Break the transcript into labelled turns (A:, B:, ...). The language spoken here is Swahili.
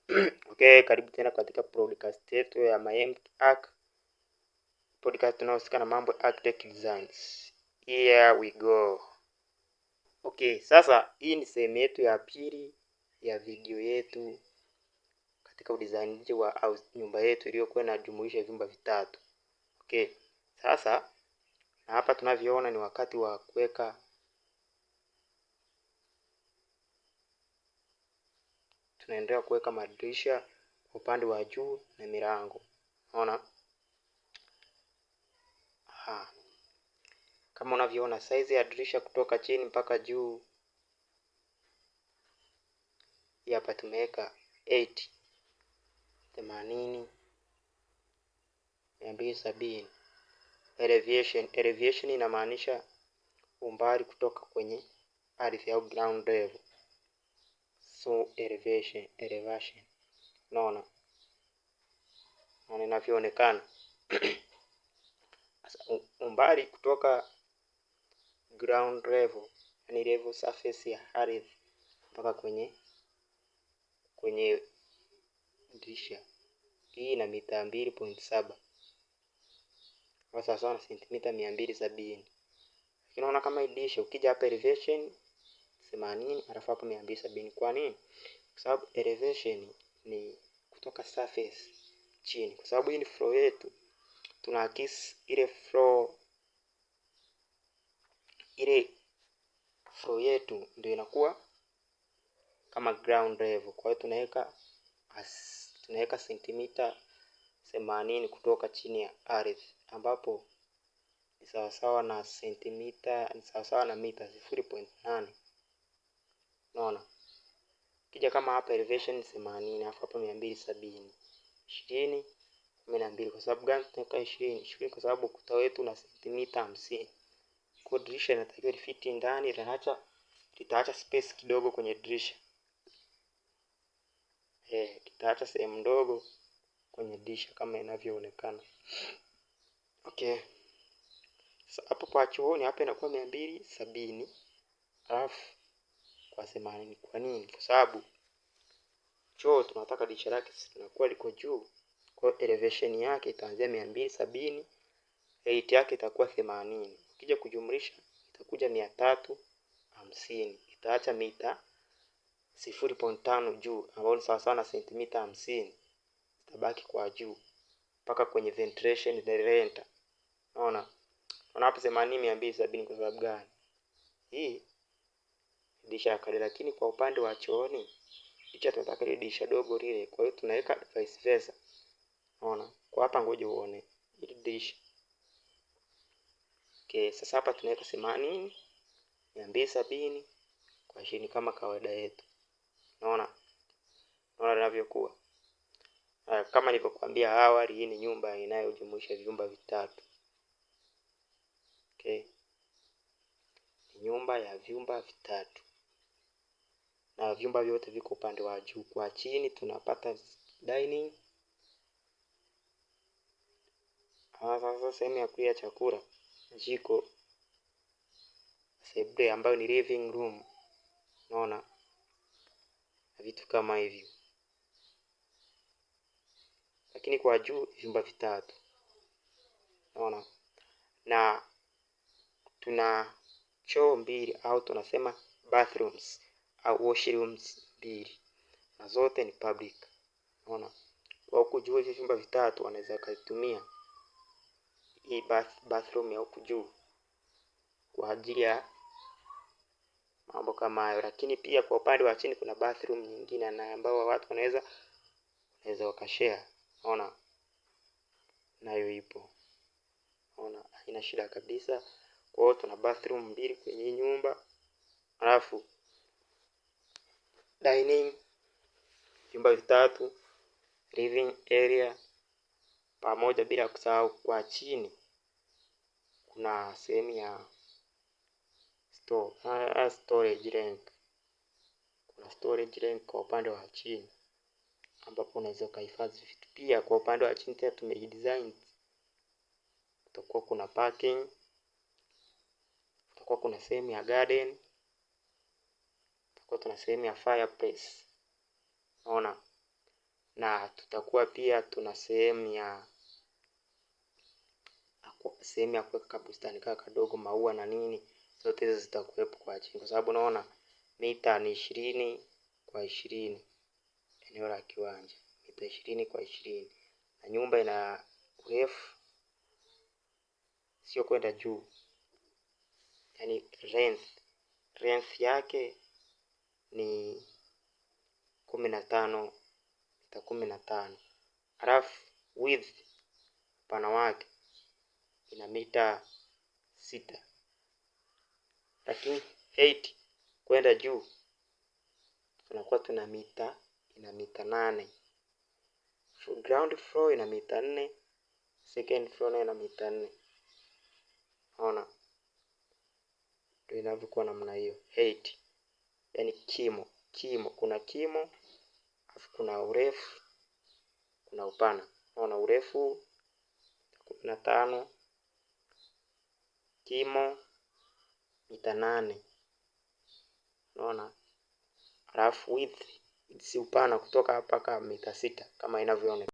A: Okay, karibu tena katika podcast yetu ya Miami Arc, podcast tunaohusika na mambo ya architect designs. Here we go. Okay, sasa hii ni sehemu yetu ya pili ya video yetu katika udizainiji wa house, nyumba yetu iliyokuwa inajumuisha vyumba vitatu. Okay, sasa na hapa tunavyoona ni wakati wa kuweka, tunaendelea kuweka madirisha upande wa juu na milango. Unaona? Ha. Kama unavyoona size ya dirisha kutoka chini mpaka juu hii hapa tumeweka 8 80 270. Elevation, elevation inamaanisha umbali kutoka kwenye ardhi au ground level. So elevation, elevation. Unaona? Unaona inavyoonekana. Umbali kutoka ground level, yani level surface ya ardhi mpaka kwenye dirisha. Hii ina mita 2.7 sawa sawa na sentimita 270. Lakini unaona kama hii dirisha ukija hapa elevation 80 alafu hapa 270. Kwa nini? Kwa sababu elevation ni kutoka surface chini. Kwa sababu hii ni floor yetu, tunaakisi ile floor, ile floor yetu ndio inakuwa kama ground level. Kwa hiyo tunaweka sentimita 80 kutoka chini ya ardhi, ambapo ni sawasawa na sentimita, ni sawasawa na mita 0.8. Unaona? Kija kama hapa elevation 80 alafu hapa 270. 20 12. Kwa sababu gani tunaweka 20? 20 kwa sababu ukuta wetu una sentimita 50. Kwa dirisha inatakiwa lifiti ndani, litaacha space kidogo kwenye dirisha. Litaacha sehemu ndogo kwenye dirisha kama inavyoonekana. Okay. Sasa hapo kwa chooni hapa inakuwa 270 alafu kwa 80. Kwa nini? Kwa sababu choo tunataka dirisha lake linakuwa liko juu. Kwa hiyo elevation yake itaanzia 270, height yake itakuwa 80. Ukija kujumlisha itakuja 350. Itaacha mita 0.5 juu ambayo ni sawa sawa na sentimita 50. Itabaki kwa juu mpaka kwenye ventilation generator. Unaona? Unaona hapo 80 270 kwa sababu gani? Hii dirisha ya kawaida, lakini kwa upande wa chooni dirisha tunataka ile dirisha dogo lile, kwa hiyo tunaweka vice versa. Unaona? Kwa hapa ngoja uone ile dirisha. Okay, sasa hapa tunaweka 80 270 kwa 20 kama kawaida yetu. Unaona? Unaona inavyokuwa. Kama nilivyokuambia awali, hii ni nyumba inayojumuisha vyumba vitatu. Okay. Ni nyumba ya vyumba vitatu. Na vyumba vyote viko upande wa juu. Kwa chini tunapata dining. Sasa sehemu ya kulia chakula, jiko, sebule ambayo ni living room. Unaona? Vitu kama hivyo. Lakini kwa juu vyumba vitatu. Unaona? Na tuna choo mbili au tunasema bathrooms au washrooms mbili, na zote ni public. Unaona? Kwa huku juu hivi vyumba vitatu wanaweza kutumia hii bathroom ya huku juu kwa ajili ya mambo kama hayo. Lakini pia kwa upande wa chini kuna bathroom nyingine na ambao watu wanaweza wakashare. Unaona? Nayo ipo. Unaona? Haina shida kabisa. Kwa hiyo tuna bathroom mbili kwenye nyumba. Alafu dining, vyumba vitatu, living area pamoja, bila kusahau kwa chini kuna sehemu ya store, storage rank. Kuna storage rank kwa upande wa chini ambapo unaweza ukahifadhi vitu. Pia kwa upande wa chini tena tumedesign, kutakuwa kuna parking, kutakuwa kuna sehemu ya garden, kutakuwa tuna sehemu ya fireplace. Unaona? Na tutakuwa pia tuna sehemu ya kuweka kabustani kaa kadogo, maua na nini, zote hizo zitakuwepo kwa chini, kwa sababu unaona mita ni 20 kwa 20, eneo la kiwanja mita 20 kwa 20, na nyumba ina urefu sio kwenda juu, yani length yake ni 15, mita 15, halafu width, upana wake, ina mita 6, lakini height kwenda juu tunakuwa tuna mita ina mita 8. Ground floor ina mita 4, second floor nayo ina mita 4. Ona ndio inavyokuwa namna hiyo. Height yani kimo, kuna kimo alafu kuna urefu, kuna upana. Ona urefu 15, kimo mita 8. Unaona, alafu width si upana kutoka hapa mpaka mita 6 kama inavyoonekana.